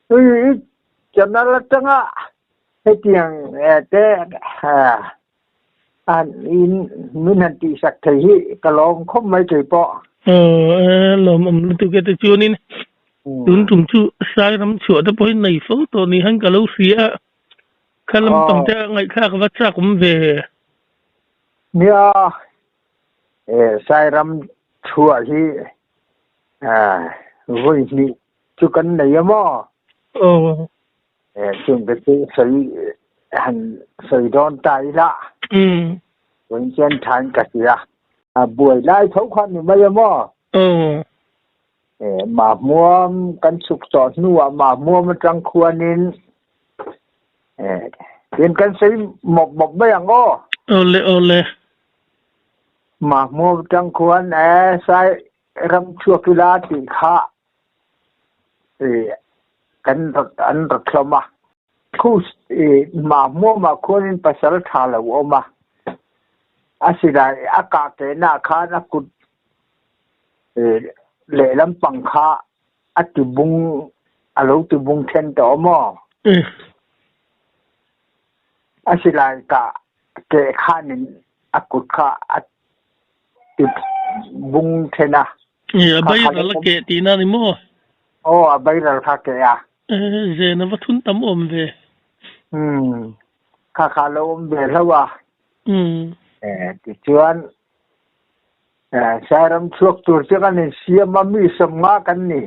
I channel atanga hetiang te an in min han tihsak thei hi ka lawm khawp mai thei pawh. Aw lawmawm lutuk e te chuanin tun tum chu Sairam chhuah te pawhin nei fo tawh ni hian ka lo hria a, kha lampang te ngaihthlak va chak awm ve. Nia, Sairam chhuah hi vawi hnih chu kan nei a maw? Aw. Chung te chu sawi han sawi dawn ta ila. Vawiin chuan thain ka hria. A buai lai tho kha ni mai a maw? Aw. Mahmuam kan chhuk tawh hnuah Mahmuam atang khuanin tin kan sawi mawp mawp mai ang aw. Awle awle. Mahmuam atang khuan sai ram chhuak ila tih kha kan an rawt hlawm a. Khu Mahmuamah khuanin pasal tha lo awm a, a silai a kah kehnaah khan a kut lehlam pang kha a tibung a lo tibung then tawh a maw? A silai kah keh khanin a kut kha a tibung then a. A beiral a keh tihna a ni maw? Aw, a beiral kha keh a. Zen a va thun tam awm ve. Umm, kha kha lo awm ve hlauh a. Tichuan, Sairam chhuak tur chu kan insiam a, mi 50 kan ni.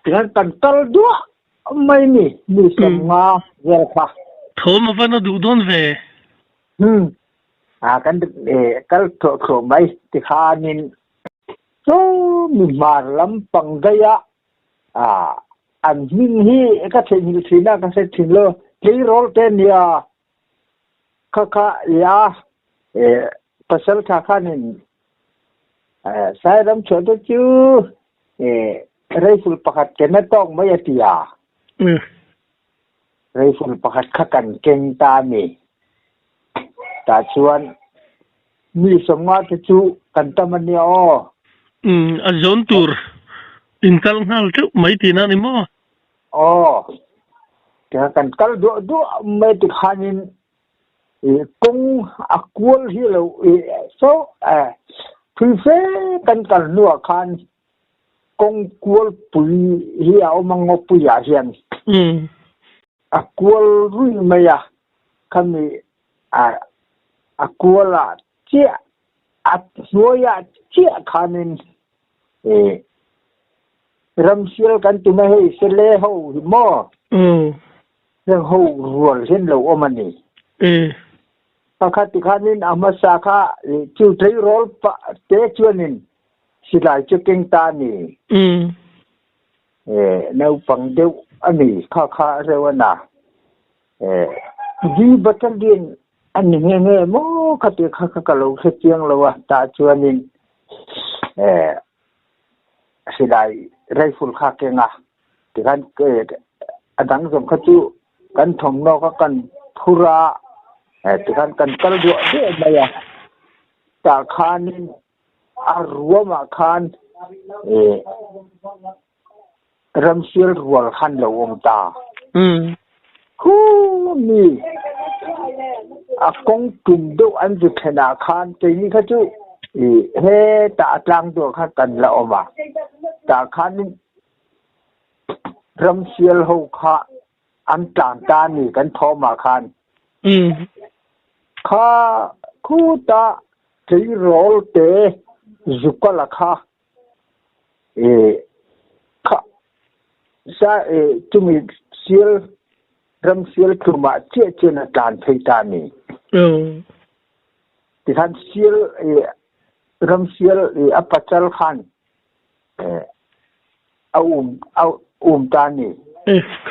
Tichuan kan kal duah mai ni, mi 50 vel kha. Thawm a va na duh dawn ve. Umm, kan kal thluah thluah mai tikhanin chaw mi hmar lampang daih a an hming hi ka theihnghilh thin a ka hre thin lo tleirawl te nia kha kha ia pasal tha khanin Sairam chhuah te chu rifle pakhat ken a tawk mai a ti a rifle pakhat kha kan keng ta a ni tah chuan Mi 50 te chu kan tam a nia aw. Umm, a zawn tur in kal nghal teuh mai tihna a ni maw? Aw, tiang kan kal duah duah mai ti khanin i kawng a kual hi lo i so thui fe kan kal hnuah khan kawng kual pui hi a awm a ngawpuiah hian a kual ruih mai a, khami a kualah chiah a hnuaiah chiah khanin ramsial kan ti mai hei sele ho hi maw heng ho rual hian lo awm a ni. Pakhat ti khanin a hmasa kha chu tleirawl te chuanin silai chu keng ta a ni. Naupang deuh a ni kha kha reuh a na. V Battalion a ni nghe nghe maw kha tih kha kha ka lo hre chiang lo a, tah chuanin silai rifle kha keng a, tikhan a dang zawng kha chu kan thawmhnaw kha kan phur a, tikhan kan kal duah duah mai a, tah khanin a ruamah khan Ramsial rual khan lo awm ta. Khu mi a kawng tum deuh an zu thlen ah khan keini kha chu i heta a tlang deuh kha kan la awm a. Tah khan ramsial ho kha an tlan ta a ni kan thawm ah khan. Kha khuta tleirawl te zukala kha Kha sa chumi sial ram sial tlumah chiah chuan a tlan phei ta a ni. Tikhan sial ram sial a pachal khan a um a um ta a ni.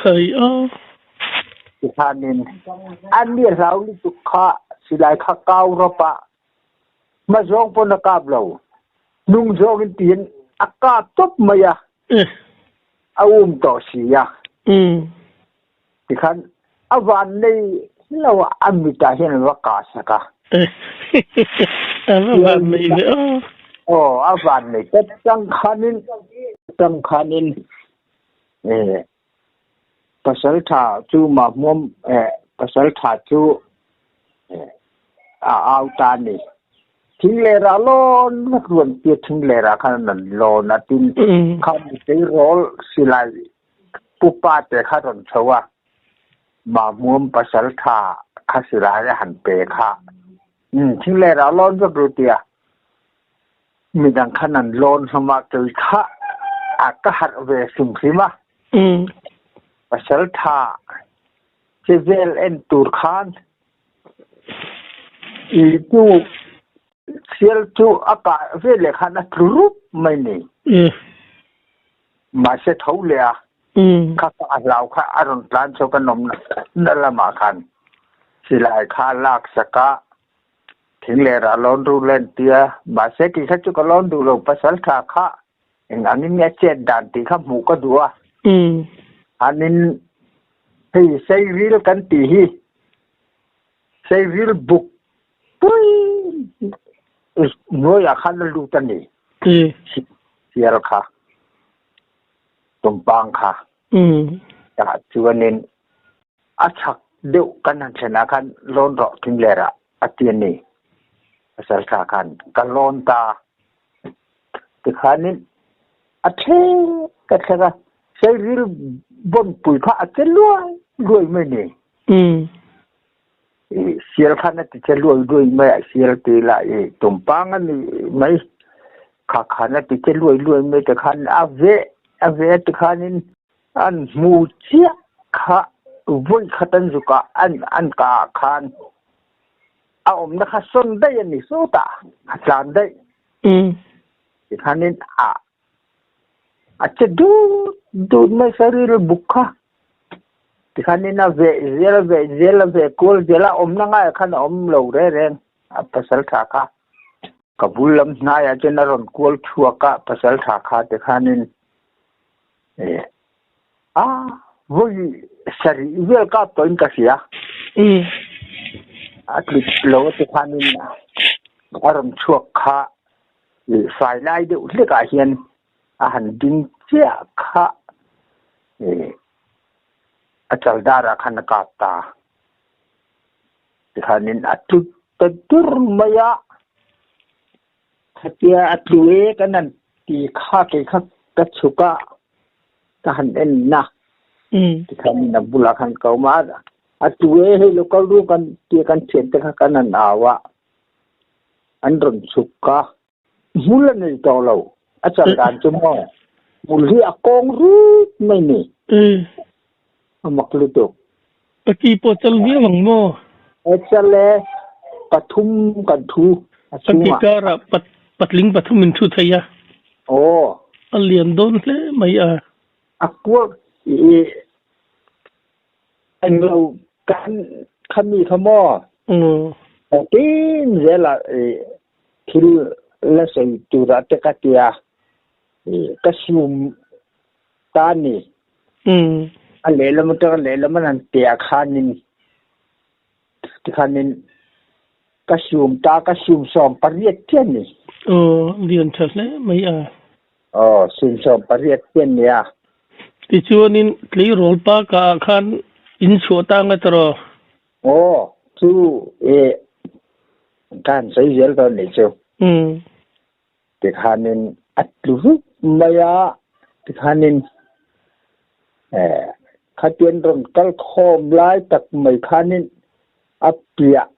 Khai a. Tikhanin an ni hlau lutuk kha silai kha kau rawp ah Hmazawng pawn a kap lo. Hnungzawng in tiin a kap tawp mai a. A um tawh si a. Tikhan a van nei lo a a mit ah hian an va kah sak a. A va van nei ve aw. Aw a van nei tawp. Tangkhanin tangkhanin. Pasaltha chu mahmuam eh pasaltha chu eh a au ta a ni. Thinglerah lawn vek ruan tia thinglerah khan an lawn a tin kha tleirawl silai pupa te kha rawn chho a, mahmuam pasaltha kha silai a han pe kha. Umm thinglerah lawn vek ru tia midang khan an lawn hlawm a, kei kha a ka harh ve hrim hrim a. Pasaltha che vel en tur khan i chu sial chu a kah veleh khan a tlu rup mai ni. Mahse tho leh a, kha kha a hlau kha a rawn tlan chho ka nawm na lamah khan silai kha a lak sak a, thing lerah lawn ru len tia, mahse kei kha chu ka lawn duh lo, pasaltha kha Eng angin nge chet dan tih kha hmuh ka duh a. Hanin hei Seiril kan tih hi Seiril buk pui hnuaiah khan a lut a ni. Sial kha, tumpang kha. Tah chuanin a chhak deuh kan han thlenah khan lawn rawh thinglerah a ti a ni. Pasaltha khan ka lawn ta. Tikhanin a thlek a thlek a, Seiril bawnpui kha a che luai luai mai ni. I sial khan a ti che luai luai mai a, sial ti lah i tumpang a ni mai kha khan a ti che luai luai mai tikhan a veh a veh tikhanin an hmu chiah kha vawi khat an zuk a, an an kah ah khan a awmna kha sawn daih a ni sawtah a tlan daih. Tikhanin a a che dut dut mai saril buk kha. Tikhanin a veh zel a veh zel a veh kual zel a awmna ngaiah khan a awm lo reng reng a pasal tha kha. Ka bul lam hnaiah chuan a rawn kual chhuak a pasal tha kha tikhanin eh A, vawi sarih vel kap tawhin ka hria. A tlut lo a ti khanin a rawn chhuak kha fai lai deuh hlekah hian a han ding chiah kha a chal darah khan a kap ta. Tikhanin a tlut ta dur mai a. Khatia a tlu e kan han ti kha kei kha ka chhuk a, ka han en na. Tikhan a bulah khan ka awm a, a tlu e hei lo kal ru kan tia kan thiante kha kan han au a, an rawn chhuk a, hmul a nei tawh lo, a chal dan chu maw hmul hi a kawng rut mai ni. A mak lutuk. Ka chi pawh chal viau ang maw? E chal e, pathum kan thu a chhungah. Ka ki karah patling pathum in thu thei a. Aw. A lian dawn hle mai a. A kual i englo kan khami kha maw? Aw. Tin zelah i thil la sawi turah te ka tia ka sum ta ni. A lehlam atanga lehlam an han tia khanin tikhanin ka sum ta ka sum 18 chiah ni. Aw, lian tha hle mai a. Aw, sum 18 chiah ni a. Tichuanin tleirawl pa kah ah khan in chhuah ta nga tawh. Aw, chu e ka han sawi zel dawn nih chu. Tikhanin a tlu rup mai a, tikhanin eh khatian rawn kal khawm lai tak mai khanin a piah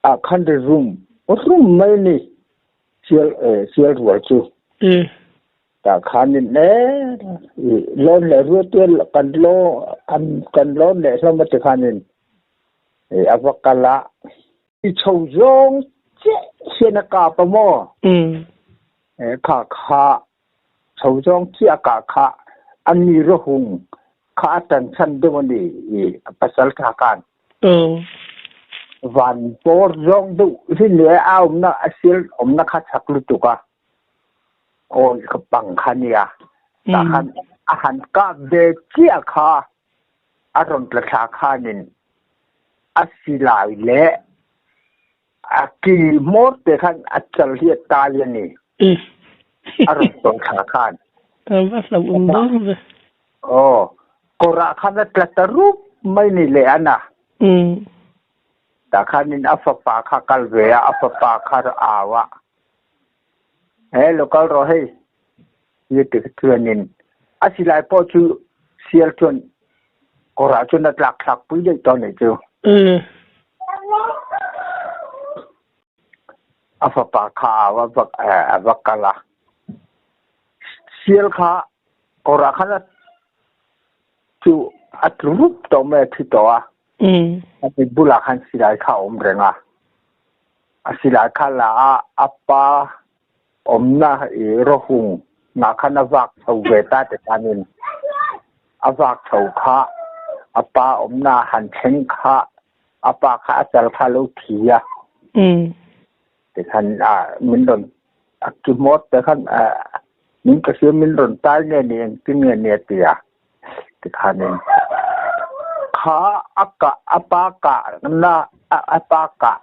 ah khan ri rum rum mai a ni sial eh sial rual chu. Tah khanin eh lawn leh ruat te kan law an kan lawn leh hlawm a tikhanin eh a va kal a. I chho zawng chiah hian a kap a maw? Kha kha chho zawng chiah a kah kha a ni rawhung kha a tan chhan deuh a ni i pasal tha khan. Van bawr zawng deuh hi ni a a awmna a sial awmna kha chak lutuk a. Awi ka pang kha nia. Tah khan a han kap ve chiah kha a rawn tla thla khanin a silai leh a ki hmawr te khan a chal hi a tai a ni. A rawn tawng thla khan. A va hlauhawm dawn ve. Aw. Kawrah khan a tla ta rup mai ni leh a na. Tah khanin a fapa kha kal ve a, a fapa kha au a, He lo kal rawh hei, ti ti chuanin a silai pawh chu sial chuan kawrah chuan a tlak thlak pui daih tawh a nih chu. A fapa kha au a, a va kal a, sial kha kawrah khan a chu a tlu rup tawh mai a thi tawh a. A mit bulah khan silai kha a awm reng a. A silai kha la a, a pa awmna i rawhung ngah khan a vak chho ve ta te khanin a vak chho kha a pa awmna han thleng kha a pa kha a chal kha a lo thi a. Tikhan min rawn a ki hmawt te khan min ka hria min rawn tai nge ni engtin nge ni a ti a. Tikhanin kha a kah a pa kah na a pa kah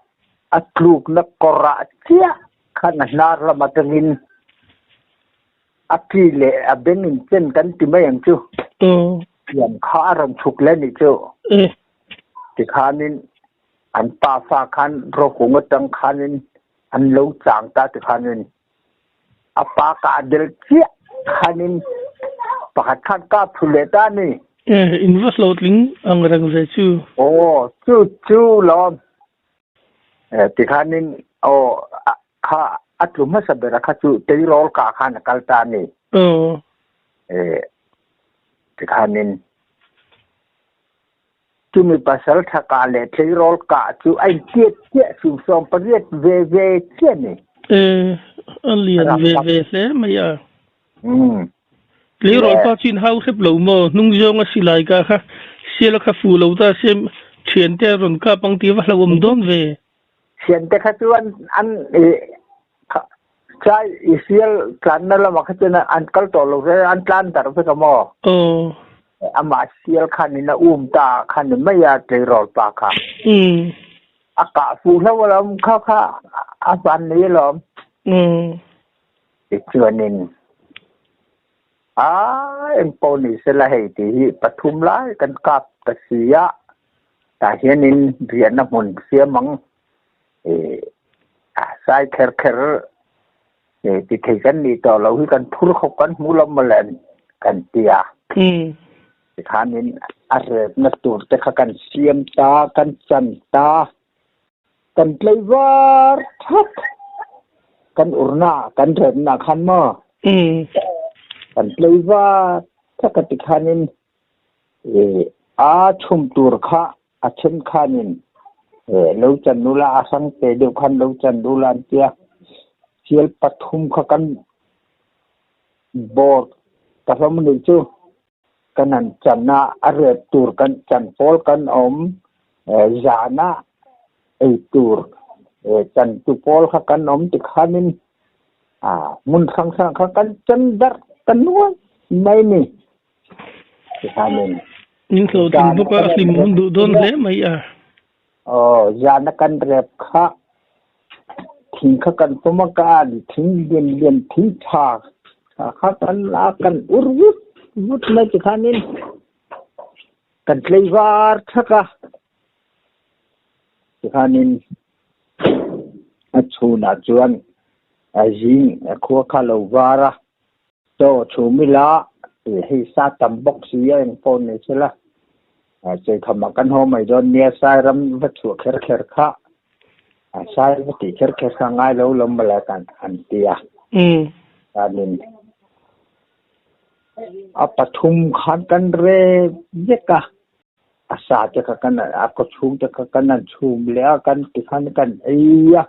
a tlukna kawrah chiah khan a hnar lam atangin a ki leh a beng in chen kan ti mai ang chu. Thiam kha a rawn chhuk leh nih chu. Tikhanin An pafa khan rawhung atang khanin an lo chang ta ti khanin a pa ka a del chiah khanin pakhat khan ka phu leh ta ni. In va hlawhtling ang reng ve chu. Aw chu chu lawm. Ti khanin aw kha a tlu hmasa ber a kha chu tleirawl ka khan a kal ta ni. Aw. Ti khanin Chumi pasal tha kah leh tleirawl kah chu a intiat chiah 18 ve ve chiah a ni. E, a lian ve ve hle mai a. Tleirawl pa chu inhau hrep lo maw? Hnung zawnga silai kah kha sial a kha fu lo ta se thiante a rawn kap ang tih va hlauhawm dawn ve. Thiante kha chu an an chai i sial tlanna lamah kha chuan an kal tawh lo ve an tlan darh vek a maw? Aw. Amah sial khan in a um ta khan ni mai a tleirawl pa kha. A kah fuh hlauh alawm kha kha a van nei alawm. Tichuanin a engpawh ni sela hei tih hi pathum lai kan kap ta si a, tah hianin riahna hmun siam ang a sai kher kher ti thei kan nih tawh loh hi kan phur khawp kan hmu lo maw le kan ti a. Tikhanin a retna tur te kha kan siam ta, kan chan ta, kan tlaivar thak, kan urna kan retna khan maw kan tlaivar thak a tikhanin a chhum tur kha A then khanin lo chan ula, a hrang te deuh khan lo chan ula an tia. Sial pathum kha kan bawr ta hlawm a nih chu. Kan han chan a, a rep tur kan chan pawl kan awm, zana ei tur chan tu pawl kha kan awm ti khanin hmun hrang hrang kha kan chan darh ta nuai mai ni. Tikhanin In hlawhtling bawk a, a hlim hun duh dawn hle mai a. Aw, zana kan rep kha thing kha kan pawm a, ka a thing lian lian thing tha kha kan la a, kan ur vut vut mai tikhanin kan tlei var thak a. Tikhanin a chhunah chuan a zing a khua kha lo var a. Chaw chhum ila hei sa tam bawk si a engpawh ni sela cheikham ah kan haw mai dawn nia Sairam va chhuah kher kher kha Sai va tih kher kher kha ngai lo lo mawle kan an ti a chuanin a pathum khan kan rep vek a a sa te kha kan a kawchhung te kha kan han chhum leh a kan tikhan kan ei a.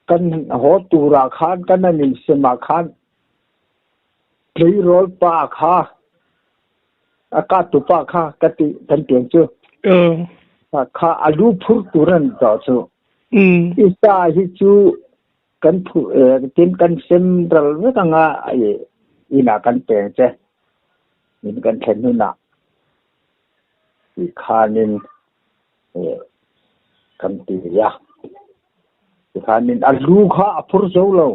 Kan haw turah khan kan han insemah khan tleirawl pa kha a katu pa kha ka ti kan tiang chu kha a lu phur tur an tawh chu i sa hi chu kan phu tin kan sem ral vek anga inah kan peng che in kan thlen hunah ti khanin kan ti a tikhanin a lu kha a phur zo lo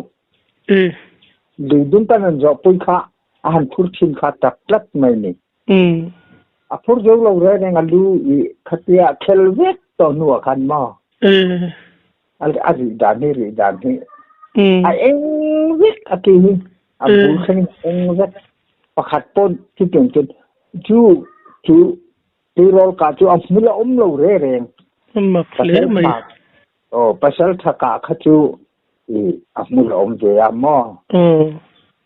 lui dung kan han zawh pui kha a han phur thin kha tak tlat mai ni. A phur zo lo reng reng a lu i khatia a khel vek tawh hnuah khan maw? A rih dan hi rih dan hi a eng vek a ti hi a bul thleng in a eng vek pakhat pawn chutiang chuan chu chu tirawl kah chu a hmul a awm lo re reng. Mak hle mai. Aw pasal tha kah kha chu i a hmul a awm ve a maw?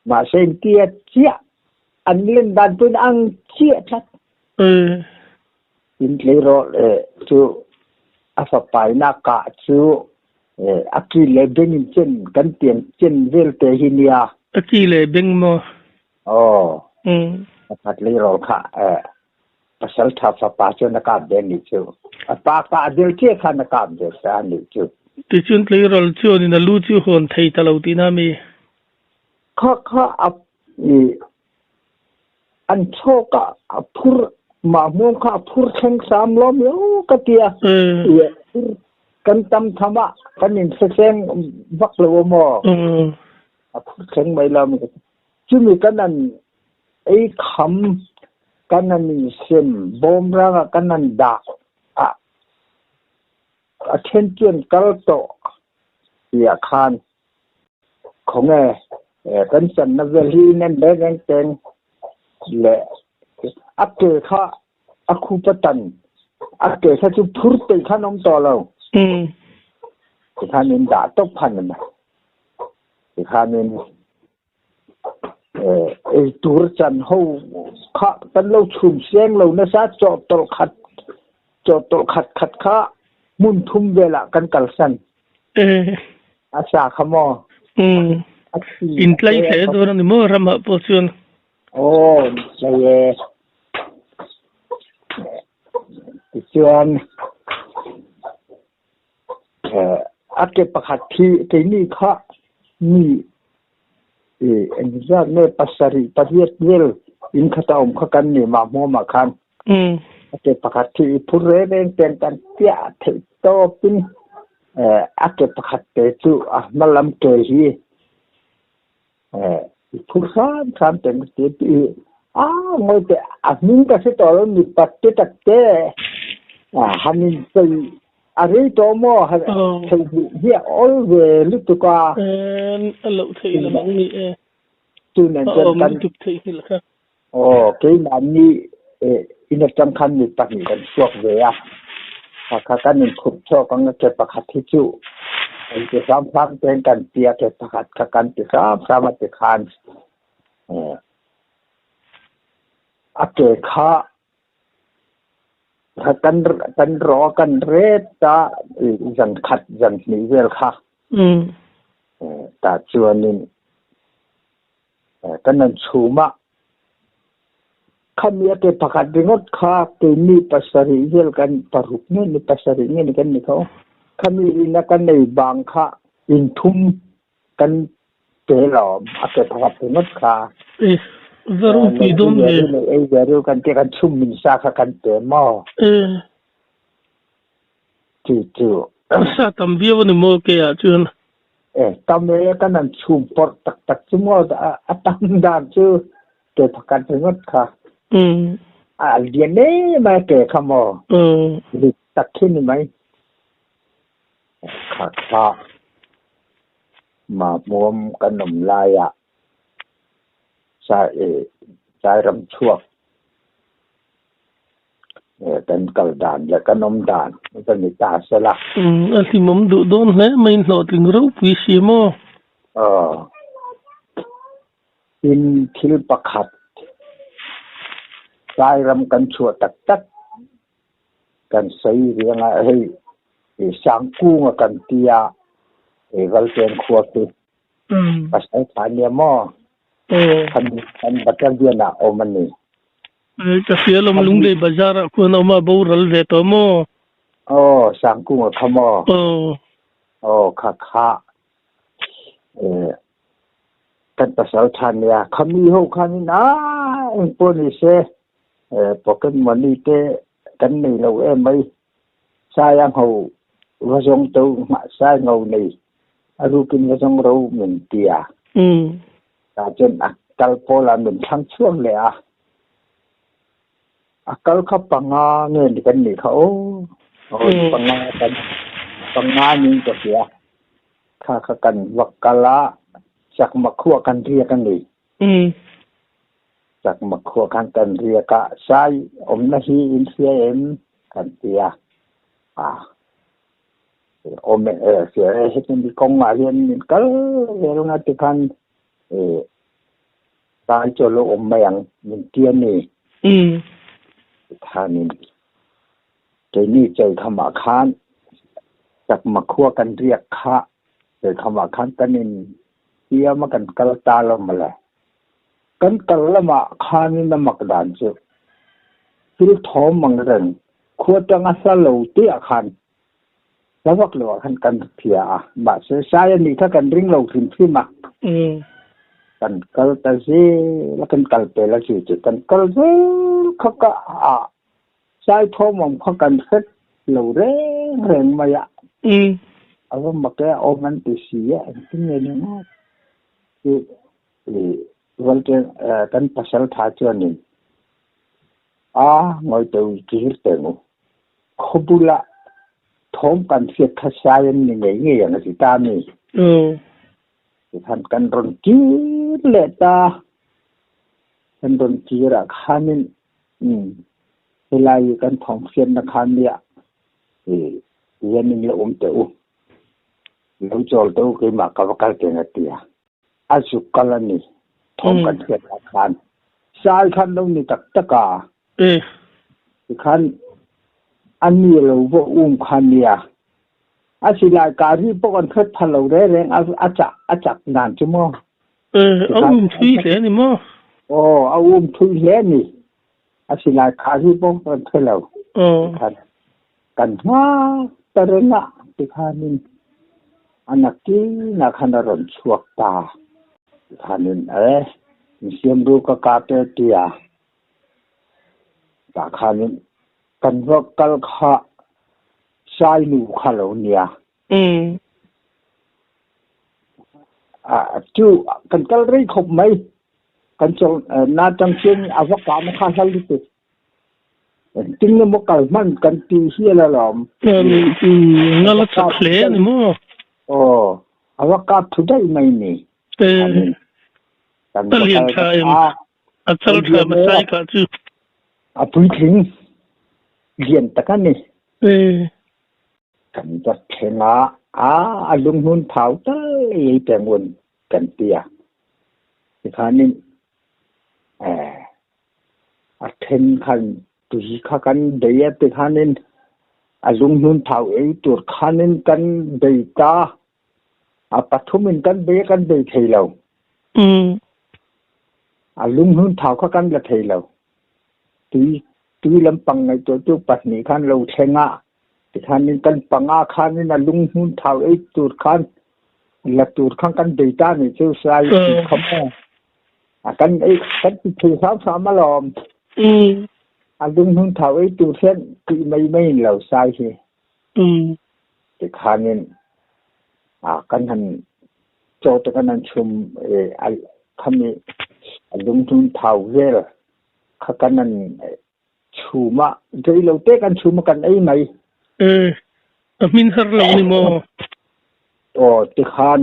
Mahse intia chiah an len dan pawhin ang chiah tlat. In tleirawl chu a fapaina kah chu a ki leh beng in chen kan tiang chen vel te hi nia. A ki leh beng maw? Aw. A tleirawl kha pasal tha fapa chuan a kap ve a nih chu. A pa kah del chiah khan a kap ve sa a nih chu. Tichuan tleirawl chuanin a lu chu hawn thei ta lo tihna a mi? Kha kha a an chhawk a, a phur mah hmuam kha a phur thleng sam lawm lo ka ti a. Phur kan tam tham a, kan inhretleng vak lo a maw? A phur thleng mai lo mi ka ti. Chumi kan an ei kham, kan an insem, bawmrang ah kan an dah a, a then chuan kal tawh tih ah khan Khawnge kan channa vel hi in en reng reng teng le a ke kha a khup a tan a ke kha chu phur peih khan awm tawh lo tikhan in dah tawp khan a ni tikhan in ei tur chan ho kha kan lo chhum seng lo nasa chawhtawlh khat chawhtawlh khat khat kha hmun thum velah kan kalsan a sa kha maw in tlai hle dawn a ni maw ramah pawh chuan aw tlai e tichuan A ke pakhat hi keini kha mi engzat nge pasarih pariat vel in khata awm kha kan ni mah hmuamah khan a ke pakhat hi i phur reng reng ten kan piah theih tawpin a ke pakhat te chu a hma lam ke hi i phur hram hram ten ka ti ti a ngawi teh a hming ka hre tawh lo mi pat te tak te han in sawi a rei tawh maw theihnghilh hi a awl ve lutuk a a loh theih lam ang ni e chunan chuan kan lutuk theihnghilh kha aw keimahni in atang khan mi pahnih kan chhuak ve a kha kan inkhut chhuak ang a ke pakhat hi chu kan ti hram hram ten kan ti a ke pakhat kha kan ti hram hram a ti khan a ke kha kan kan rawh a kan ret a zan khat zan hnih vel kha tah chuanin Kan an chhum a, khami a ke pakhat ringawt kha keini pasarih vel kan paruk nge ni pasarih nge ni kan ni kho. Khami ina ka nei bang kha inthum kan pe lawm a ke pakhat ringawt kha. E, va ropui dawn ve. Ei ve ru kan tia kan chhum min sa kha kan pe maw? E. Chu chu. Sa tam viau a ni maw ke ah chuan? E, tam e kan an chhum pawrh tak tak chu maw a tam dan chu ke pakhat ringawt kha. A lian em a ke kha maw. Rit tak khi ni mai. Kha kha mahmuam kan awm laiah Sairam chhuak Kan kal dan leh kan awm dan ka ni ta sela. A hlimawm duh dawn hle mai hlawhtling ropui si maw? Aw. Tin thil pakhat Sairam kan chhuah tak tak kan sawi riang a hei Sangkunga kan tia Valteng khua khi pasal tha nia maw? Kan battalion ah awm a ni. Ka hria lawm Lunglei bazar ah khuan a awm a, boral ve tawh maw? Aw, Sangkunga kha maw? Aw. Aw, kha kha kan pasal tha nia, kha mi ho khanin a engpawh ni se pocket money te kan nei lo em mai, sai a ngho va zawng to nghah sai ngho nei a rukin va zawng ro min tia. Tah chuan a kal pawl ah min thlang chhuak leh a. A kal kha panga nge ni kan nih kha aw. Aw panga kan panga niin ka hria. Kha kha kan va kal a, chakma khua kan riak a ni. Chakma khua khan kan riak a, sai awmna hi in hria em kan ti a. A awm e hria e heti kawngah hian min kal vel nga tikhan Tai chu a lo awm mai ang min ti a ni. Tikhanin keini Chawlthamah khan Chakma khua kan riak kha Chawlthamah khan kan in siam a kan kal ta lo mawle. Kan kal lamah khanin a mak dan chu thil thawm ang reng khua tanga hla lo te ah khan Hla vak lo ah khan kan phia a, mahse sai a nih kha kan ring lo hrim hrim a. Kan kal ta zel a, kan kal pel a chu chu kan kal zel kha ka a sai thawm awm kha kan hret lo reng reng mai a. A va mak e, a awm an ti si a, engtin nge ni ngawt chu i Valte kan pasal tha chuanin a ngawi teu kir teng u. Khaw bulah thawm kan hriat kha sai an ni ngei ngei ang a ti ta a mi. Tikhan kan rawn kir leh ta. Kan rawn kir ah khanin helai hi kan thawm hriatna kha nia tihian in la awm teh u. Lo chawl teh u keimah ka va kal teng a ti a. A zuk kal a ni. Thawm kan hriat ah khan sai khan lo ni tak tak a. Tikhan a ni lo va um kha nia. A silai kah ri pawh kan hret pha lo reng reng a a chak a chak dan chu maw. A um thui hle a ni maw? Aw a um thui hle a ni. A silai kah ri pawh kan hre lo. Tikhan kan nghak ta reng a tikhanin a nakinah khan a rawn chhuak ta. Tikhanin e insiam ru ka kap e tia tah khanin kan va kal kha Sainu kha lo nia. Chu kan kal rei khawp mai. Kan chawlh na tang chuan a va kahna kha hla lutuk. Engtin emaw kal hman kan ti hial alawm. Ngal a chak hle a ni maw? Aw, a va kap thu daih mai ni. A lian tha em? A chal tha hmasai kha chu. A puitling lian tak a ni. Kan va thleng a, a lunghnun thau tal ei pe ngun kan ti a. Tikhanin A then khan tui kha kan bei a tikhanin a lunghnun thau ei tur khanin kan bei ta a pathumin kan bei a kan bei thei lo. A lunghnun thau kha kan la thei lo. Tui tui lampang ngaihtuah chu pahnih khan lo thleng a tikhanin kan panga khanin a lunghnun thau ei tur khan la tur khan kan bei ta nih chu sai tih kha maw. A kan ei kan ti thei hram hram alawm. A lunghnun thau ei tur hian tih mai mai in lo sai hi. Tikhanin a kan han chaw te kan han chhum khami a lunghnun thau vel kha kan han chhum a rei lo te kan chhum a kan ei mai. A hmin har lo ni maw? Aw tikhan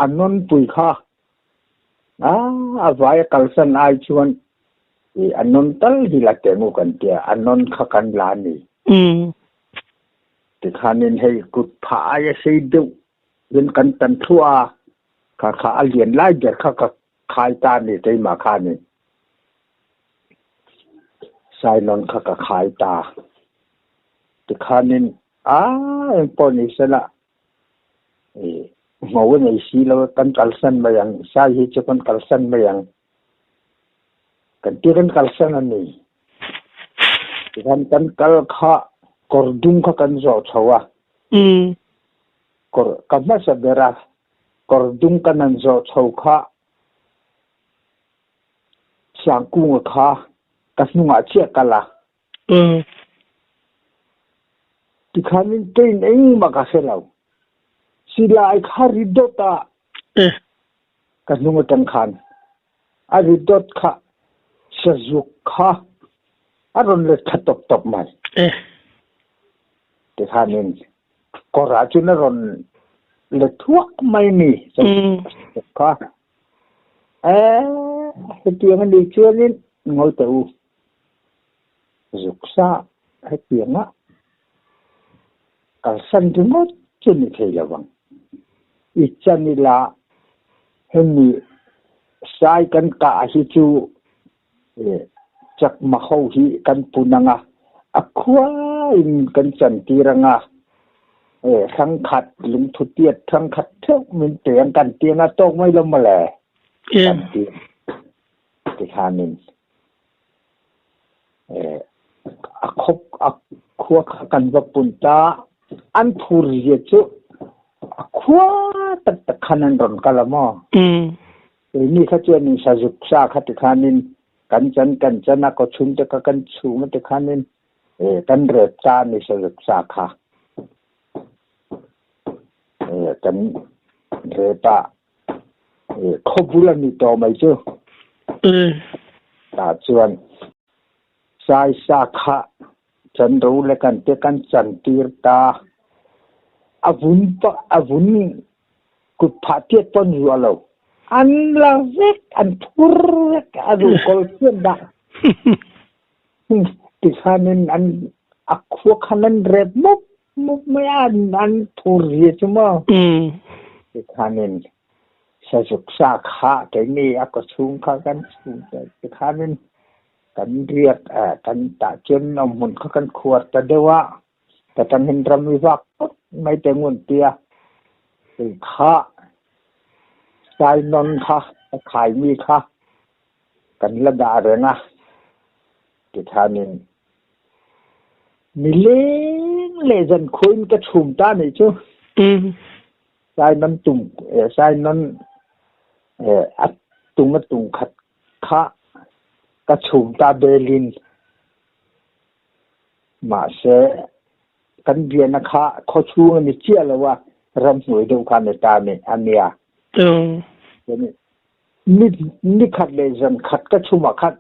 a nunpui kha A vai a kalsan ai chuan i a nawn tal hi la teng u kan tia, a nawn kha kan la a ni. Tikhanin hei kut phah aia sei deuh in kan tan thluah a, kha kha a lian lai ber kha ka khai ta a ni keimah khanin. Sainawn kha ka khai ta. Tikhanin a engpawh ni sela Ngho a nei si lo kan kalsan mai ang, sai hi chu kan kalsan mai ang. Kan ti kan kalsan a ni. Tikhan kan kal kha kawr dum kha kan zawh chho a. Kawr ka hmasa ber a, kawr dum kan han zawh chho kha Sangkunga kha ka hnungah chiah kal a. Tikhanin keiin engmah ka hre lo. Silai kha ri dawt a ka hnung atang khan a ri dawt kha sazuk kha A rawn let thla tawp tawp mai. Tikhanin kawrah chuan a rawn let thuak mai a ni. Kha hetiang a nih chuanin ngawi teh u. Zuksa hetianga kalsan ringawt chu ni thei lo ang. I chan ila hemi sai kan kah hi chu Chakma ho hi kan pun ang a, a khuain kan chantir ang a, hrangkhat lungthu tiat hrangkhat theuh min pe ang kan ti ang a, tawk mai lo mawle kan ti tikhanin a khawp a khua kha kan va pun ta, an phur zia chu a khua tak tak khan an rawn kal a maw? Keini kha chuanin sazuk sa kha tikhanin kan chan kan chan a, kawchhung te kha kan chhum a tikhanin kan rep ta a ni sazuk sa kha. Kan rep a, khawbul a ni tawh mai chu. Tah chuan sai sa kha chan ro le kan te kan chan tir ta. A vun a vun Kut phah tiat pawn zuah lo. An la vek, an phur vek, a duh kawl thiam dah. Tikhanin an a khua khan an rep mup mup mai a, an phur zia chu maw. Tikhanin sazuk sa kha keini a kawchhung kha kan chhung ta tikhanin kan riak kan tah chuan awmhmun kha kan khuar ta deuh a. Ka tangin ram i vak phawt mai te ngun tia kei kha sai nawn kha ka khai mi kha kan la dah reng a tikhanin nileng leh zankhua in ka chhum ta nih chu. Sai nawn tum sai nawn a tung a tung khat kha ka chhum ta belin. Mahse, kan biakna kha khawchhung a ni chiah lo a, ramhnuai deuh kha a ni ta a nia. Ni ni khat leh zan khat ka chhumah khan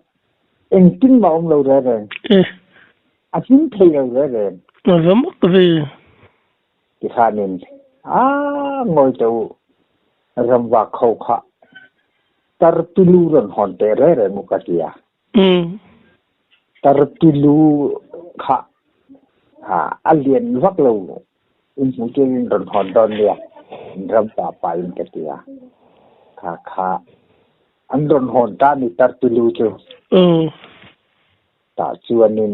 engtin mah awm lo reng reng. A hlim thei lo reng reng. A va mak ve. Tikhanin a ngawi teh u, ramvak ho kha tarpilu rawn hawn teh reng reng u ka ti a. Tarpilu kha a lian vak lo in hmuh turin rawn hawn dawn nia in ram pa pa in ka ti a. Kha kha an rawn hawn ta ni tarpilu chu. Tah chuanin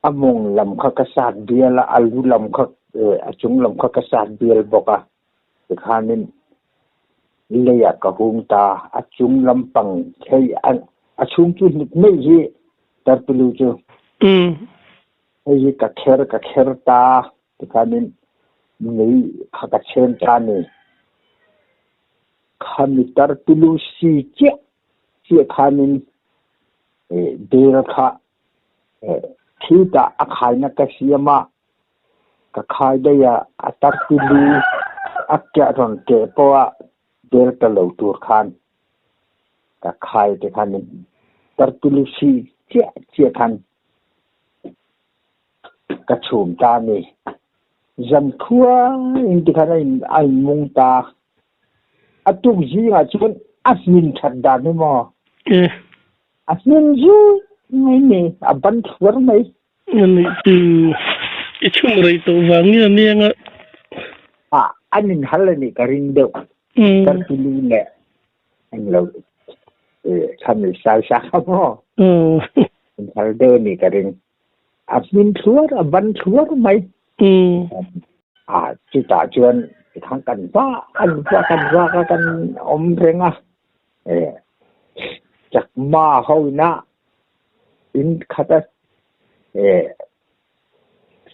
a mawng lam kha ka sat bial a, a lu lam kha a chung lam kha ka sat bial bawk a. Tikhanin leiah ka hung ta, a chung lampang hei a chung cu hnuk mei hi tarpilu cu. Hei hi ka kher ka kher ta, tikhanin mei kha ka chen ta ni. Khami tarpilu si chiah chiah khanin bel kha thil tah a khainak ka siam ah Ka khai daih a, a tarpilu a keh rawn keh pawh a bel ta lo tur khan ka khai te khan tarpilu si chiah chiah khan ka chhum ta a ni. Zankhua in ti khan a in mung ta. A tuk zingah chuan a hmin that dan hi maw? A hmin zui mai ni, a ban thluar mai. Anih chu i chhum rei tawh vang nge ania nga. Ah an in hal anih ka ring deuh. Tarpilu leh englo khami sai sa kha maw. In hal deuh anih ka ring. A hmin thluar a ban thluar mai. Ah chutah chuan thang kan va kan va kan va ka kan awm reng a. Chakma ho ina In khat a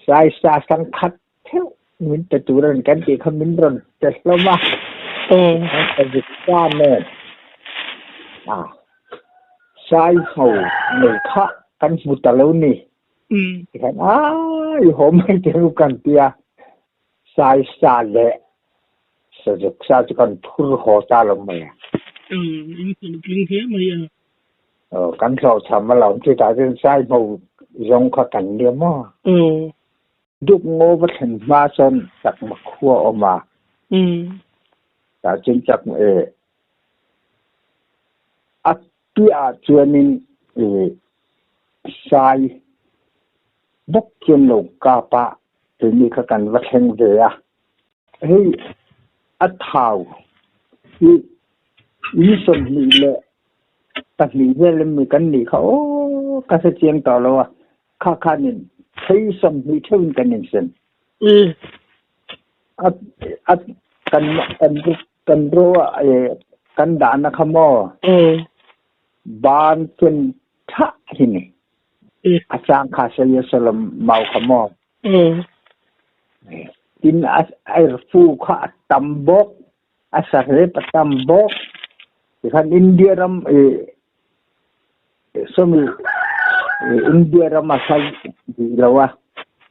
saisa sangkhat theuh min pe tur a ni kan tih kha min rawn pe hlawm a. Ka nen sai ho nei kha kan hmu ta lo ni. Tikhan a i haw mai teh u kan tia saisa leh sazuk sa chu kan phur haw ta lo mai a. In hlawhtling hle mai a. Kan hlawhchham alawm chutah chuan Saihmo zawng kha kan nia maw? Duk ngaw va thlen hma sawn chakma khua a awm a. Tah chuan chakma a piahah chuanin sai bawk chuan lo kap a, keini kha kan va thleng ve a. Hei a thau hi ni 22 vel em mi kan nih kha aw ka hre chiang tawh lo a, kha khanin phei 20 theuhin kan insem. A a kan kan kan ro a kan dahna kha maw ban ken thah hi ni. A chang kha sei a salam mau kha maw. Tin a erfu kha a tam bawk, a sarep a tam bawk. Tikhan India ram sawmi India ram a hla duh lo a,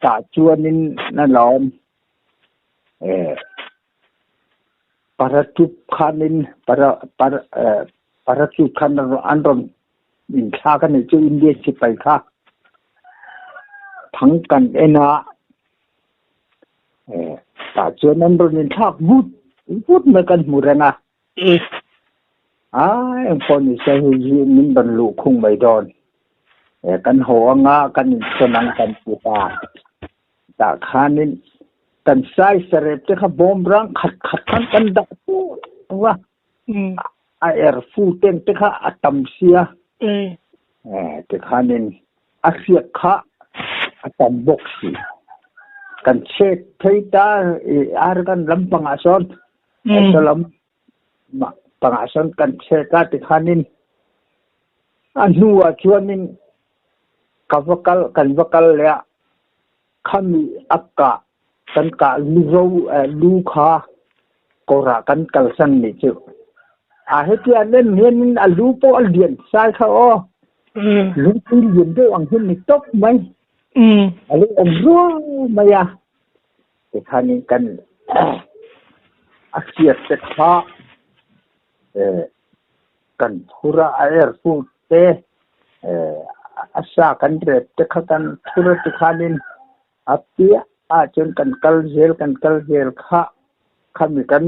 tah chuanin a lawm. Parachute khanin para para parachute khan an rawn inthlak a nih chu India sipai kha thang kan en a tah chuan an rawn inthlak vut vut mai kan hmu reng a a engpawh ni se hei hi min rawn luh khung mai dawn kan haw anga kan insawn ang kan ti ta. Tah khanin kan sai sarep te kha bawm rang khat khat khan kan dah ṭeuh a. A er fu teng te kha a tam sia. Tikhanin a hriak kha a tam bawk si. Kan chek phei ta ar kan lampangah sawn saw lam pangah sawn kan chek a tikhanin a hnuah chuanin Ka va kal kan va kal leh ah khami a kah kan kah lu lu kha kawr ah kan kalsan nih cu. A hiti an en hian a lu pawh a lian sai kha aw. Lungpui lian deuh ang hi ni tawp mai. A lo awm rual mai a. Tikhanin kan a hriat te kha Kan phur a, a airport te a sa kan rep te kha kan phur a tikhanin a piah ah chuan kan kal zel kan kal zel kha khami kan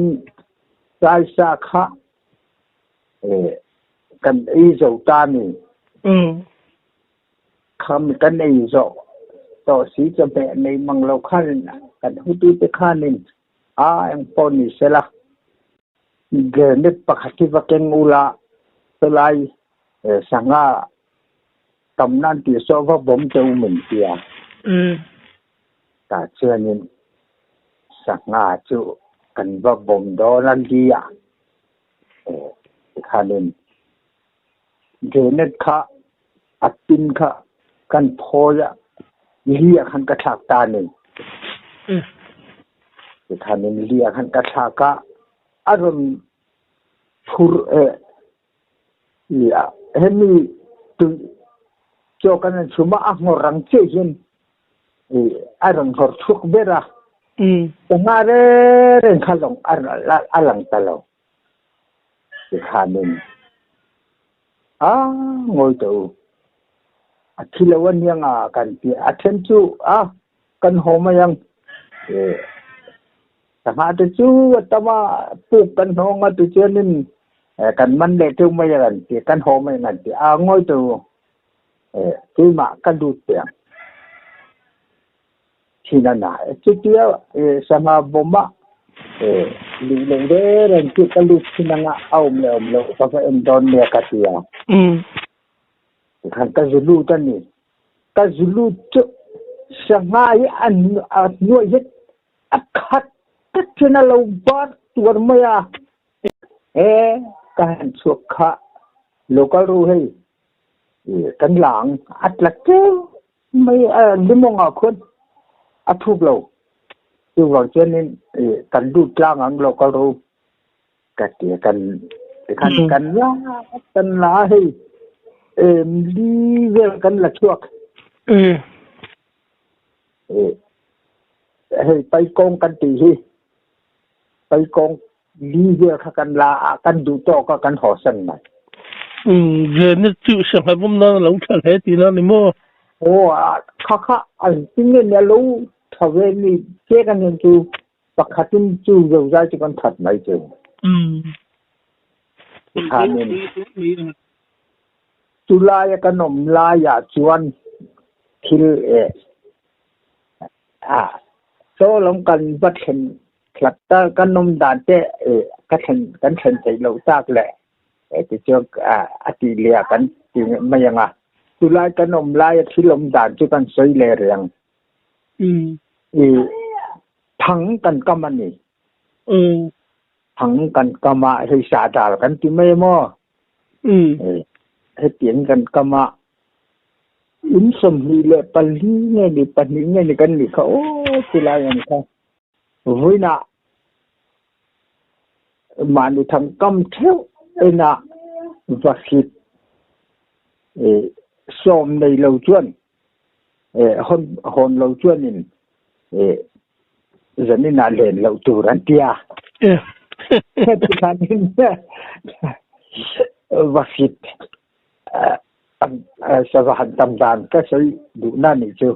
sai sa kha kan ei zo ta a ni. Khami kan ei zawh tawh si chawhmeh nei mang lo khanin kan hutute khanin a engpawh ni sela. Granite pakhat hi va keng ula chulai sangha tam nan tih saw va bawm che u min tia. Tah chuanin sangha chu kan va bawm dawn a lia tikhanin granite kha a tin kha kan phawi a lia khan ka thlak ta a ni. Tikhanin lia khan ka thlak a, a rawn phur lia hemi tui chaw kan han chhum a, a nghawr ang chiah hian a rawn nghawr chhuak ber a. Sangha reng reng kha lawng a lang ta lo. Tikhanin a ngawi tawh u. A thi lo a niang a kan ti a then chu a kan haw mai ang sangha te chu a tam a puk kan hnawng a tichuanin kan man leh teuh mai a kan ti kan haw mai ang an ti a ngawi tawh u keimah ka lut teh ang thin a na e. Chutia sangha bawm a luh loh reng reng chu ka lut thin anga a awm leh awm loh ka va en dawn nia ka ti a. Tikhan ka zu lut a ni. Ka zu lut chu sangha hi a hnuai hi a khat tlat thin a lo bar tuar mai a. E ka han chhuak kha lo kal ru hei kan la ang a tla teuh Mai a limawngah khuan a thuk lo. Chuvang chuanin kan lut tlang ang lo kal ro ka ti a kan tikhan kan la kan la a hei li vel kan la chhuak. Hei paikawng kan tih hi paikawng li vel kha kan la a kan duh tawk a kan haw san mai. Umm Venna chu sangha vawm nan a lo tha hle tihna a ni maw? Aw a kha kha an ti nge nia lo tha ve ni che kan hian chu pakhatin chu zozai chu kan that mai chu. Umm. Tikhanin chu laia kan awm laiah chuan thil eh a chaw lam kan va thlen hlat ta kan awm dan te eh ka thlen kan thlen theih loh tak leh eh tichuan a tih leh ah kan ti mai ang a chulai kan awm laia thil awm dan chu kan sawi leh reng i thang kan kam a ni thang kan kam a hei sah dal kan ti mai maw hetiang kan kam a in 24 nge ni pahnih nge ni kan nih kha aw chulai ang kha vawiinah Mahni thangkam theuh ena vahrit sawm nei lo chuan hawn lo chuanin zaninah len loh tur an ti a. Tikhanin vahrit sava han tam dan ka sawi duhna nih chu.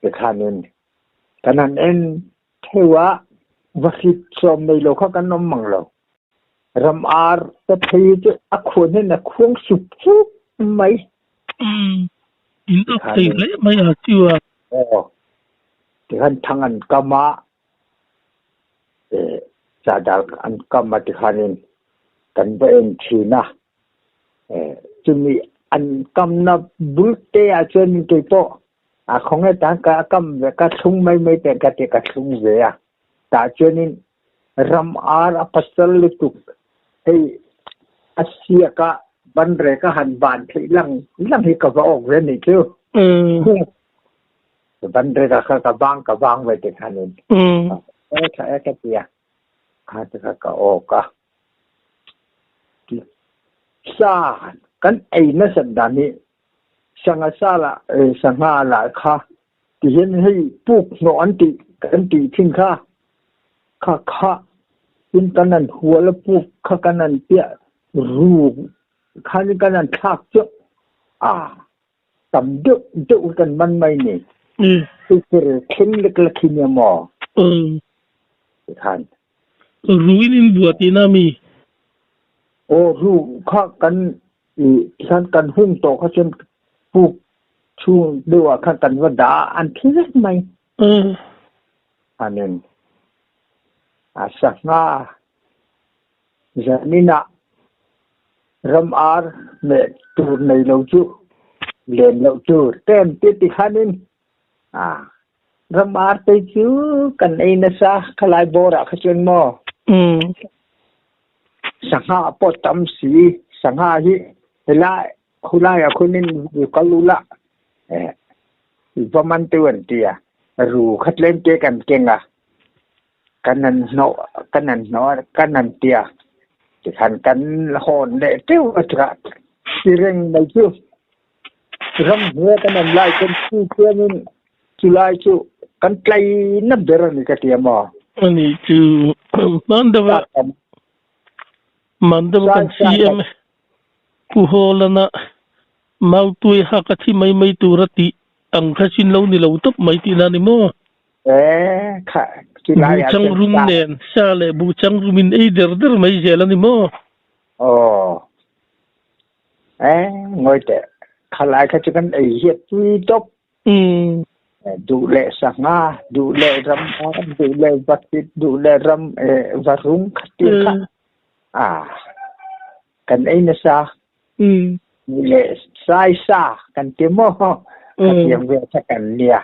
Tikhanin kan han en Theu ah vahrit sawm nei lo kha kan awm mang lo. Ram ar te phei cu a khuan hin a khuang sup sup mai. In awk thei hle mai a chu a. Aw. Tikhan thang an kam a, cadar an kam a tikhanin kan va en thin a. Chumi an kamna bul te ah chuan keipawh A khawnge tan ka kam ve ka thlung mai mai ten ka ti ka thlung ve a. Tah chuanin ram ar a pasal lutuk hei a siak a banrek a han ban theih lang lang hi ka va awk ve nih chu. Banrek a kha ka bang ka bang ve te khanin. E tha e ka ti a. Kha te kha ka awk a. Sa kan ei nasat dan hi Sangha sa lah sangha lah kha tihian hei puk hnawh an tih kan tih thin kha kha kha tin kan han hual a puk kha kan han piah ru khan kan han thlak chu a tam deuh deuh hi kan man mai ni. Tupir thleng lek lek hi nia maw? Tikhan. Ruin in buat tihna mi? Aw ru kha kan I khan kan hung tawh kha chuan puk chhung deuh ah khan kan va dah a, an thi vek mai. Anin a sangha zanin ah ram ar meh tur nei lo chu len loh tur te an ti ti khanin a ram ar te chu kan ei nasa khalai bawr ah kha chuan maw. Sangha pawh tam si, sangha hi helai khulaiah khunin ru kal ula eh va man teuh an ti a, ru kha tlem te kan keng a, kan han hnawh kan han hnawh a kan han ti a, tikhan kan hawn leh teuh a chutah ti reng mai chu ramhnuai kan awm lai chuan chu chuanin chulai chu kan tlai na ber a ni ka ti a maw? Ani chu hman deuh a hman deuh a kan CM Pu Hawlana Mautui hak a thi mai mai tur a tih ang kha chin lo ni lo tawp mai tihna a ni maw? E kha chulai ah Buhchang rum nen sa leh buhchang rum in ei der der mai zel a ni maw? Aw. Eh, ngawi teh. Khalai kha chu kan ei hiat tui tawp. Duh leh sangha, duh leh ram duh leh vatit, duh leh ram varung kha ti kha. Ah, kan ei nasa. Duh leh sai sa kan ti maw. Khatiang ve kha kan nia.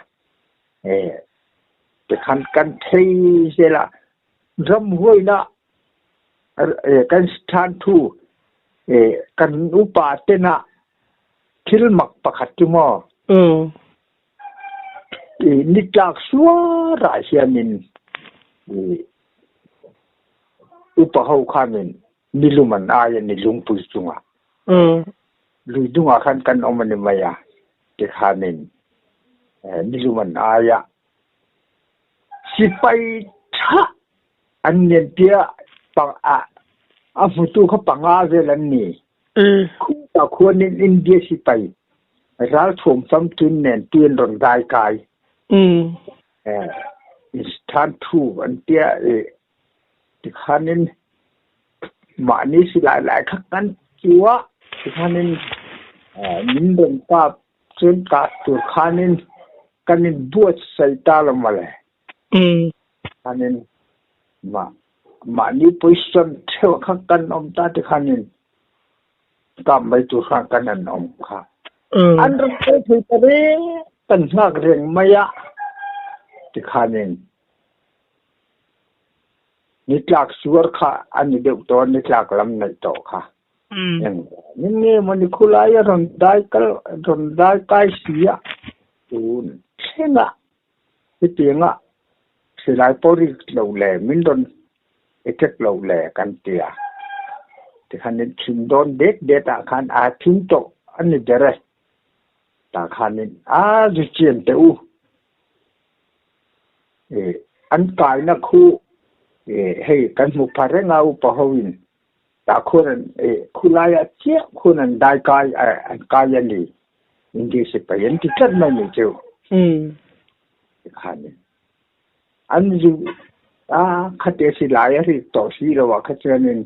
Eh, tikhan kan thei zela ram huaina kan than thu kan upa tena thil mak pakhat chu maw ni tlak suarah hianin upa ho khanin nilum an ai a ni lungpui chungah lui dungah khan kan awm a ni mai a tikhanin nilum an ai a sipai tha an nen tia ah. A hmutu kha panga vel an ni. Khumta khuanin India sipai ralthuam famkim nen tui an rawn dai kai. Instant thu an tia i tikhanin mahni silai lai kha kan chu a, tikhanin min rawn kap chuan kah tur khanin kan inbuatsaih ta lo mawle. Khanin mah mahni position theuh kha kan awm ta tikhanin kap mai tur khan kan han awm kha. An rawn kal thei ta reng kan nghak reng mai a tikhanin nitlak suar kha a ni deuh tawh a, nitlak lam naih tawh kha. Engvangin nge mawni khulai a rawn dai kal rawn dai kai si a tun thlengah hetianga silai pawh rik lo le min rawn attack lo le kan ti a, tikhanin thim dawn det det ah khan a thim tawh a ni ber e, tah khanin a zu chian teh u an kaina khu hei kan hmu pha reng a upa ho in Tah khuan an khulai ah chiah khuan an dai kai an kai a ni. India sipai an ti tlat mai ni chu. Tikhan in an zu a khate silai a rik tawh si lo ah kha chuan in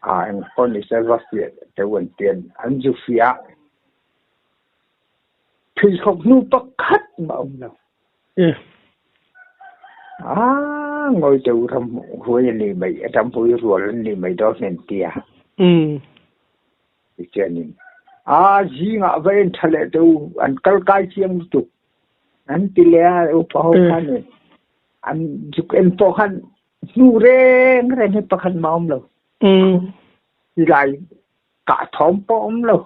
a eng pawh ni se va fiah deuh an ti an zu fiah pheikhawk hnu pakhat mah a awm lo. A ngawi deuh ram huai a ni mai, ram huai rual an ni mai dawn hnen tia. Tichuanin a zingah va en tha leh deuh an kal kai chiang lutuk an ti leh a upa ho khanin an zuk en pawh khan hnu reng reng hi pakhat mah a awm lo. Silai kah thawm pawh a awm lo.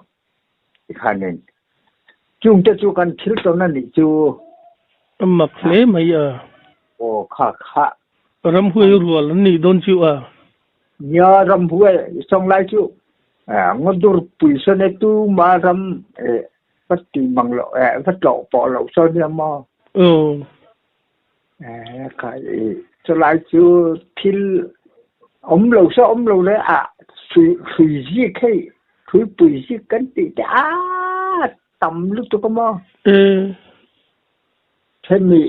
Tikhanin chungte chu kan thil tawn a nih chu. A mak hle mai a. Aw kha kha. Ramhuai rual an nih dawn chu a. Nia ramhuai sawnglai chu ngaw pui sawn e tu ma ram va ti mang lo va tlawh pawh lo sawn nia maw. Aw. Kha chulai chu thil awm lo saw awm lo le a hrui zik hei hruipui zik kan tih te a tam lutuk a maw. Hemi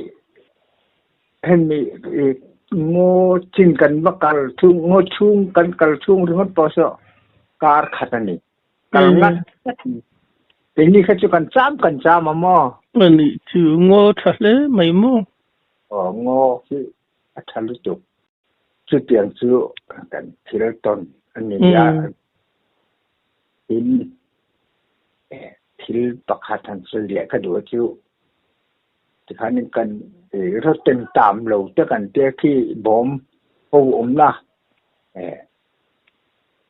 hemi ngaw chin kan va kal chhung ngaw chhung kan kal chhung ringawt pawh saw kar khat a ni. Kal ngat ngat ni. Keini kha chu kan cham kan cham a maw? Ani chu ngaw tha hle mai maw? Aw ngaw hi a tha lutuk. Chutiang chu kan thil tawn a ni a. Tin, thil pakhat han sawi leh ka duh chu tikhanin kan rawten tam lo te kan tia khi bawm ho awmna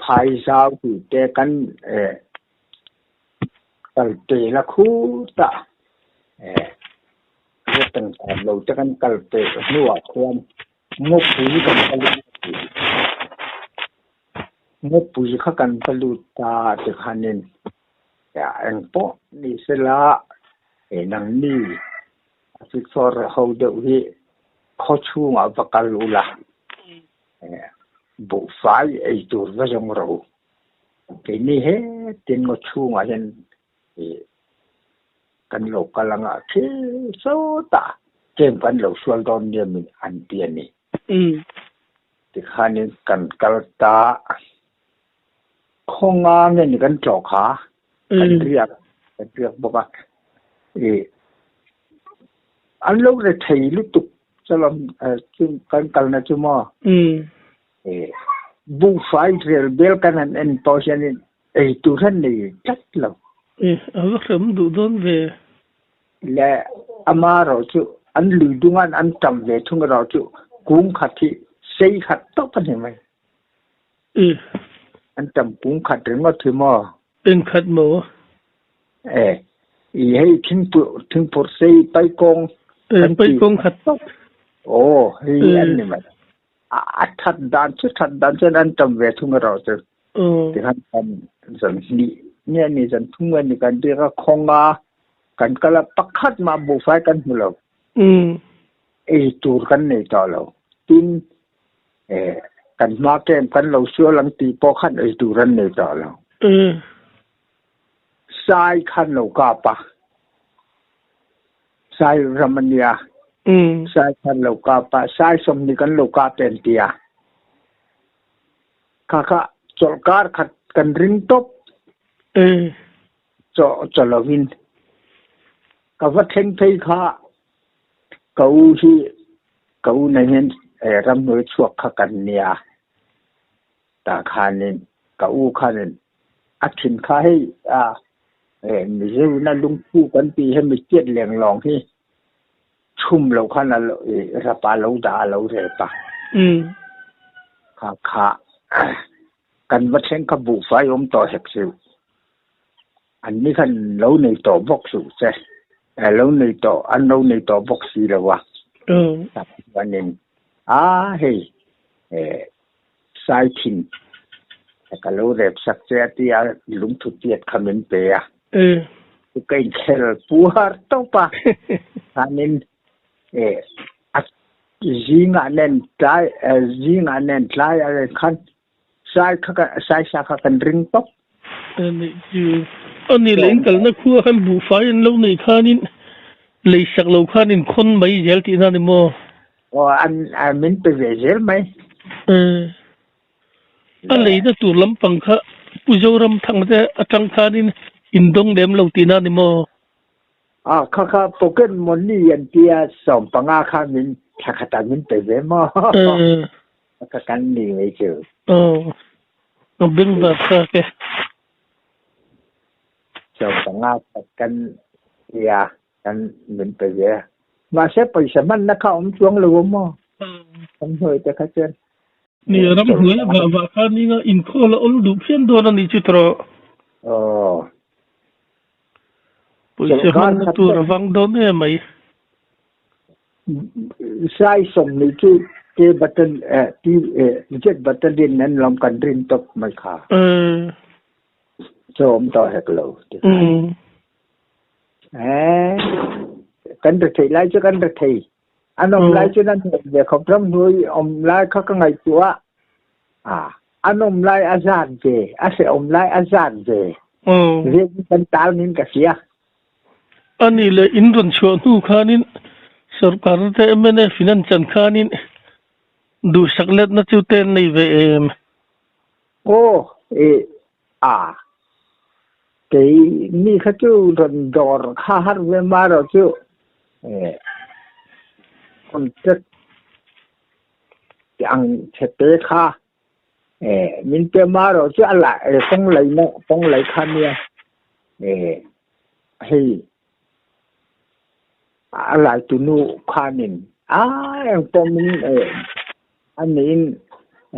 Phai zau tih te kan kal pel a khutah rawteng tam lo te kan kal pel hnuah khuan ngawpui kan va lut a tih. Ngawpui kha kan va lut ta tikhanin engpawh ni sela nangni a fichawr ho deuh hi khaw chhungah va kal ula. Buhfai ei tur va zawng rawh u. Keini hetin ngaw chhungah hian kan lo kal anga thil sawtah tlem kan lo sual dawn nia min an ti a ni. Tikhanin kan kal ta khawnga nge ni kan tlawh kha kan riak kan riak bawk a. An lo re thei lutuk chalam chu kan kalna chu maw buhfai rel bel kan han en pawh hianin ei tur han nei tlat lo. A va hrem duh dawn ve. Le ama erawh chu an lui dunga'n an tam ve thung erawh chu kung khat hi sei khat tawp a ni mai. An tam kung khat ringawt hi maw. Engkhat maw? E, i hei thingpur thingphur sei paikawng E, kan ti. paikawng khat tawp. Aw, hei an ni mai. A that dan chu that dan chuan an tam ve thung erawh chu. Aw. Tikhan kan zan hnih nge ni zan thum nge ni kan biak a khawng a, kan kal a pakhat mah buhfai kan hmu lo. Ei tur kan nei tawh lo. Tin, e, Kan hma camp kan lo sual ang tih pawh khan ei tur an nei tawh lo. Sai khan lo kap a. Sai ram a nia. Sai khan lo kap a. Sai sawmhnih kan lo kap en tia. Kha kha chawlhkar khat kan ring tawp. Chaw chaw lovin ka va thleng phei kha ka u hi ka u nen hian ramhnuai chhuak kha kan nia tah khanin ka u khanin a thin kha hei a Mizoina lungphu kan tih hemi chiat lenglawng hi chhum lo khan a rapa lo dah a lo rep a kha kha Kan va thleng kha buhfai awm tawh hek suh. An ni khan lo nei tawh bawk suh che. Lo nei tawh, an lo nei tawh bawk si lo a. Tak chuanin, a hei, sai thin ka lo rep sak che a tia lungthu tiat kha min pe a. Ka inkhel puar tawp a. Khanin a Zingah nen tlai zingah nen tlai a reng khan sai kha ka sai sa kha kan ring tawp. Anih chu. Ani leh in kalna khua khan buhfai an lo nei khanin lei sak lo khan in khawn mai zel tihna a ni maw? Aw an min pe ve zel mai. A leina tur lampang kha Pu Zoramthanga te atang khanin in dawng lem lo tihna a ni maw? A kha kha pocket money an tia 15 kha min thla khatah min pe ve maw? Ka kan ni mai chu. Aw, ka beng var thlak e. 15 khat kan tia kan min pe ve. Mahse pawisa hmanna kha awm chuang lo maw? Kan hnuai te kha chuan. Ni ram hnuai a vah vah khan inga inkhawl a awl duh phian dawn a ni chu tawh. Aw. Pawisa hmanna tur a vang dawn em mai. Sai 20 chu K button T Z button in an lawm kan rin tawp mai kha. Chaw awm tawh hek lo. Kan rethei lai chu kan rethei. An awm lai chuan an hmuh ve khawp ram hnuai awm lai kha ka ngaihtuah a. An awm lai a zat ve, a hrehawm lai a zat ve. Riak in kan tal nin ka hria. Ani leh in rawn chhuah hnu khanin sorkar te mnf in an chan khanin duhsak letna chu te an nei ve em? Aw, e a. Kei mi kha chu rawn dawr kha har ve ma erawh chu e contract ang chhe te kha e min pe ma erawh chu a lah e kawng laihna kawng laih kha nia e hei a lai tunu khanin a engpawh min e a niin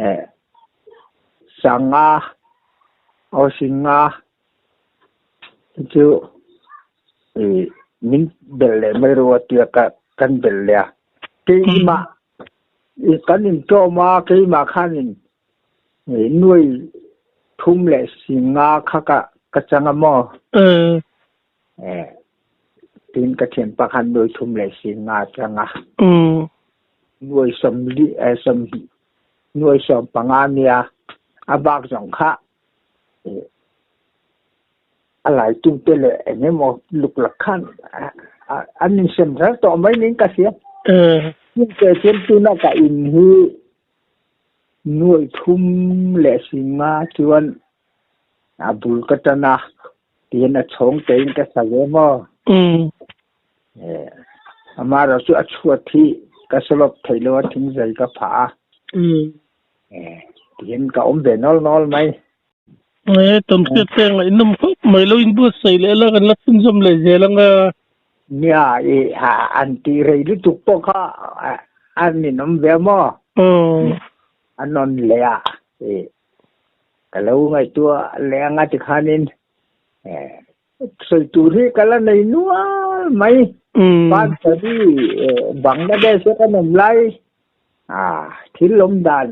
e sanga aw singa chu e min belh leh mai ru a tia ka kan belh leh a keimah kan intawm a keimah khanin nuai thum leh singa kha ka ka chang a maw? Tin ka thianpa khan nuai thum leh singa a chang a. Nuai sawmli sawmhnih nuai 15 nia a bak zawng kha a laitu te leh eng emaw luk lak khan an insem ral tawh mai niin ka hria. Chungte chuan tuna ka in hi nuai thum leh singa chuan a bul ka tan a tihian a chhawng tein ka sa ve maw. Amaherawh chu a chhuat hi ka sawlawp theih lo a thingzai ka phah a. Tihian ka awm ve nawl nawl mai. E, tawnhriat te ngaihnawm khawp mai lo inbuatsaih leh la kan la chhunzawm leh zel ang a. Nia, i an tih rei lutuk pawh kha an ninawm ve maw? A nawn leh a, i ka lo ngaihtuah leh ang a tikhanin sawi tur hi ka la nei nual mai. Pansari Bangladesh a kan awm lai thil awm dan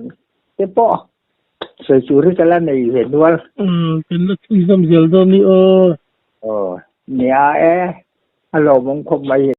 te pawh sawi tur hi ka la nei ve nual. Kan la chhunzawm zel dawn ni aw. Aw, nia e, a lawmawm khawp mai.